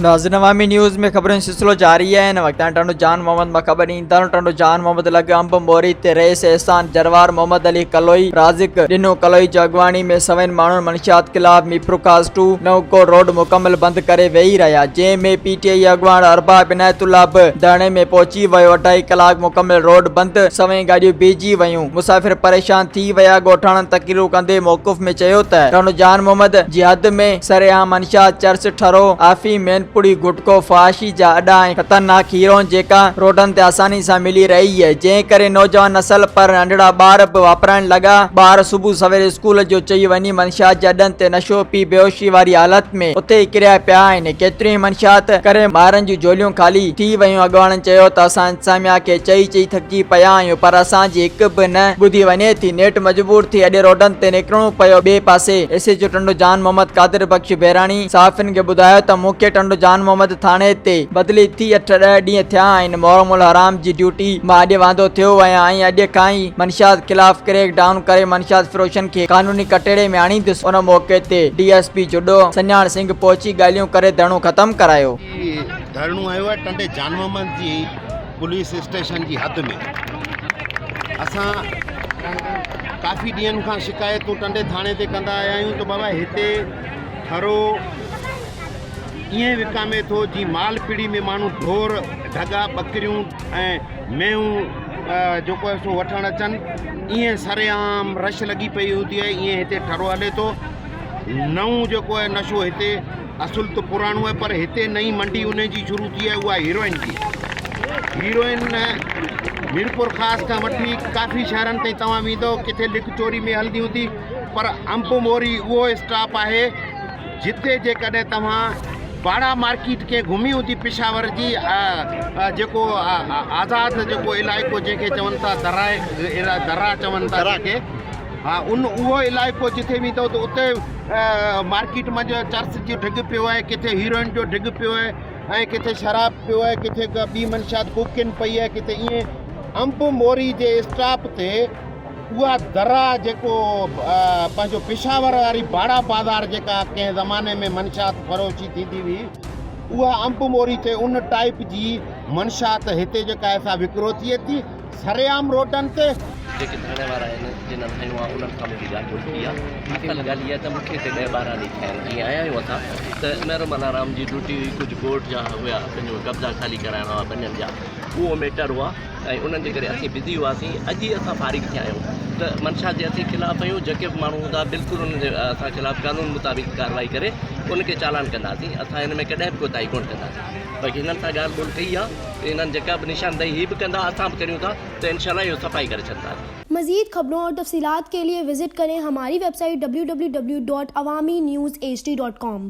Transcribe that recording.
ناظرين عوامي نيوز ۾ خبرن جو سلسلو جاري آهي هن وقت ٽنڊو جان محمد مان خبر ڏيندڙ ٽنڊو جان محمد لڳ انب موري تي رئيس احسان جروار محمد علي ڪلوئي رازق ڏنو ڪلوئي جي اڳواڻي ۾ سوين ماڻهن منشيات خلاف ميرپورخاص ٽو نئون روڊ مڪمل بند ڪري ويهي رهيا جنهن ۾ پي ٽي آء اڳواڻ ارباب عنايت الله به ڌرڻي ۾ پهچي ويو اڍائي ڪلاڪ مڪمل روڊ بند سوين گاڏيون بيهجي ويون مسافر پريشان ٿي ويا ڳوٺاڻن تقريرون ڪندي موقف ۾ چيو ته ٽنڊو جان محمد جي حد ۾ سرعام منشيات چرس ٺرو آفيم مين پڙي گٽڪو فحاشي جا اڏا ۽ خطرناڪ هيروئن جيڪا روڊن تي آساني سان ملي رهي آهي جنهن ڪري نوجوان نسل پر ننڍڙا ٻار به واپرائڻ لڳا ٻار صبح سوير اسڪول جو چئي وڃي منشيات جي اڏن تي نشو پي بيهوشي واري حالت ۾ اتي ئي ڪريا پيا آهن ڪيتريون ئي منشيات ڪري مائرن جون جهوليون خالي ٿي ويون اڳواڻن چيو ته اسان انتظاميا کي چئي چئي ٿڪجي پيا آهيون پر اسان جي هڪ به نه ٻڌي وڃي ٿي نيٺ مجبور ٿي اڄ روڊن تي نڪرڻو پيو ٻئي پاسي S H O Tando Jan Muhammad Qadir Bakhsh Behrani صحافين کي ٻڌايو ته مون کي ٽنڊو جان محمد ٿاڻي تي بدلي ٿي اٺ ڏهه ڏينهن ٿيا آهن محرم الحرام جي ڊيوٽي مان اڄ واندو ٿيو آهيان ۽ اڄ کان ئي منشيات خلاف ڪريڪ ڊائون ڪري منشيات فروشن کي قانوني ڪٽهڙي ۾ آڻيندس ان موقعي تي ڊي ايس پي جهڏو سڃاڻ سنگهه پهچي ڳالهيون ڪري ڌرڻو ختم ڪرايو. هي ڌرڻو هنيو آهي ٽنڊي جان محمد جي پوليس اسٽيشن جي حد ۾ اسان ڪافي ڏينهن کان شڪايتون ٽنڊي ٿاڻي تي ڪندا آيا آهيون ته بابا هتي ٺرو ائين وڪامي ٿو جي مال پڙي ۾ ماڻهو ڍور ڍڳا ٻڪريون ۽ مينهون جيڪو آهي سو وٺڻ اچن ائين سرعام رش لڳي پئي هوندي آهي ائين هتي ٺرو هلي ٿو نئون جيڪو آهي نشو هتي اصل ته پراڻو آهي پر هتي نئين منڊي ان جي شروع ٿي آهي اها هيروئن جي هيروئن ميرپور خاص کان وٺي ڪافي شهرن تائين توهان ويندو ڪٿي لڪ چوري ۾ هلندي هوندي پر انب موري اهو اسٽاپ آهي جتي جيڪڏهن توهان باڙا مارڪيٽ ڪنهن گهمي هوندي پشاور جي جيڪو آزاد جيڪو علائقو جنهن کي چون ٿا درا درا چون ٿا جنهن کي ها ان اهو علائقو جتي ويندو ته اتي مارڪيٽ منجهه چرس جو ڍڳ پيو آهي ڪٿي هيروئن جو ڍڳ پيو آهي ۽ ڪٿي شراب پيو آهي ڪٿي ڪا ٻي منشيات ڪوڪين پئي آهي ڪٿي ائين انب موري جي اسٽاپ تي اها درا جيڪو پنهنجو پشاور واري باڙا بازار جيڪا ڪنهن زماني ۾ منشيات فروشي ٿيندي هئي اها انب موري تي ان ٽائپ جي منشيات هتي جيڪا آهي سا وڪرو ٿئي ٿي سرعام روڊن تي. جيڪي ڌرڻي وارا آهن جنھن هنيو آهي انهن سان منهنجي ڳالهه ٻولهه ٿي آهي اصل ڳالهه اها ته مون کي هتي ڏهه ٻارهن ڏينهن ٿيا آهن جيئن آيا آهيون اسان ته محرم الارام جي ڊيوٽي هئي ڪجهه ڳوٺ جا هيا پنهنجو قبضا خالي ڪرائڻا هئا ٻنين جا اهو ميٽر هئا ۽ انهن جي ڪري اسين بزي هئاسين اڄ ئي اسان فارغ ٿيا آهيون ته منشا جي اسين خلاف آهيون جيڪي به ماڻهو هوندا بلڪل انهن جي اسان خلاف قانون مطابق ڪارروائي ڪري ان کي چالان ڪنداسين اسان هن ۾ ڪڏهن به ڪوتاهي ڪونه ڪنداسين باقي هنن سان ڳالهه ٻولهه ڪئي آهي انهن جيڪا به نشاندهي هي به ڪندا اسان به ڪريون ٿا ته انشاء الله اهو صفائي ڪري ڇڏنداسين. مزيد خبرون اور تفصيلات کے لئے وزٽ ڪرين ھماري ويب سائيٽ www.awamiNewsHD.com.